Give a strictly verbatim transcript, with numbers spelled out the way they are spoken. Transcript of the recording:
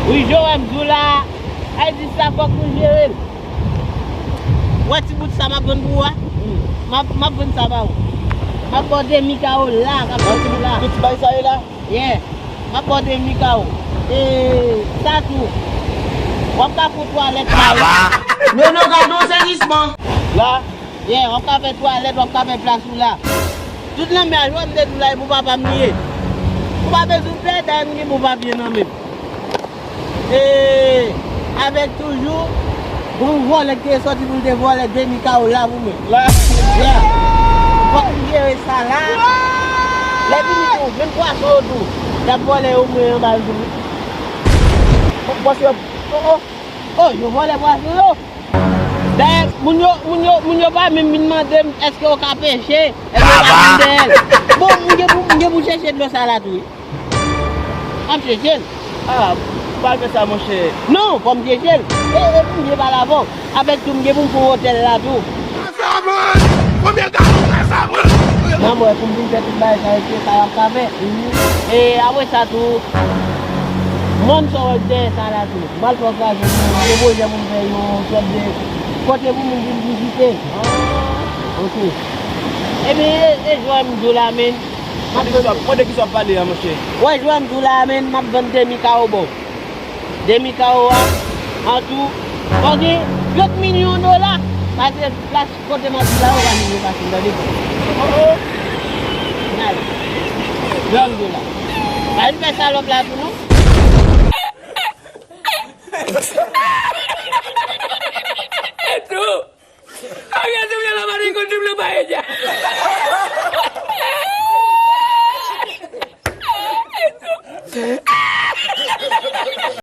Wi, Joel, m di w la, Ayiti sa fòk nou jere l. Wè ti bout sa m ap vann pou ou a? M ap, m ap vann sa ba ou. M ap ba w demi kawo la, k ap soti la. Tout ti bay sa ye la? Yeah. M ap ba w demi kawo. E sa tou. W ap ka fè twalèt la. Non, non, gade yon sezisman. La? Yeah, w ap ka fè twalèt, w ap ka fè plas ou la. Tout lanmè a, jwè m te di w la, e pou papa m li ye. Ou pa bezwen pè, dayè m gen bon papye nan men m. E avèk toujou, gon vòlè ki te sòti pou l te vòlè demi kawo la pou mwen. La. Yeah. Fòk m jere sa la. Lè vini tou, menm pwason yo tou, y ap vòlè yo mwen anba l tou. Pwason yo, oh, oh, oh, yo vòlè pwason yo. Dayè, moun yo, moun yo, moun yo pa menm vin mande m èske yo ka peche, èske yo ka vin dèyè l. Bon, m gen pou, m gen pou chèche dlo sa la tou, wi. M ap chèche l. Ah, pa fè sa, monchè. Non, fò m chèche l. E, e pou m byen pale avè w. Avèk tou, m gen pou m fè yon otèl la tou. Nan mwen, pou m vin fè tout bagay sa yo, se sa y ap ka fè. E apre sa tou, moun sa w wè dèyè sa la tou. M al fè yon kraze pou nou, gen pwojè pou m fè yon sòt de kote pou moun vin vizite. Ok. Ebyen, e, e jwè m di w la, men. Mande ki sa, mande ki sa w ap pale a, monchè. Wè, jwè m di w la, men, m ap vann demi kawo ba w. Demi kawo a, an tou, fò gen trant milyon dola. Pase plas kote m ap di la, yo pa vin yo pase, tande. Oh, oh. Gade. Jwè m di w la. Pa vin fè salòp la tou, non.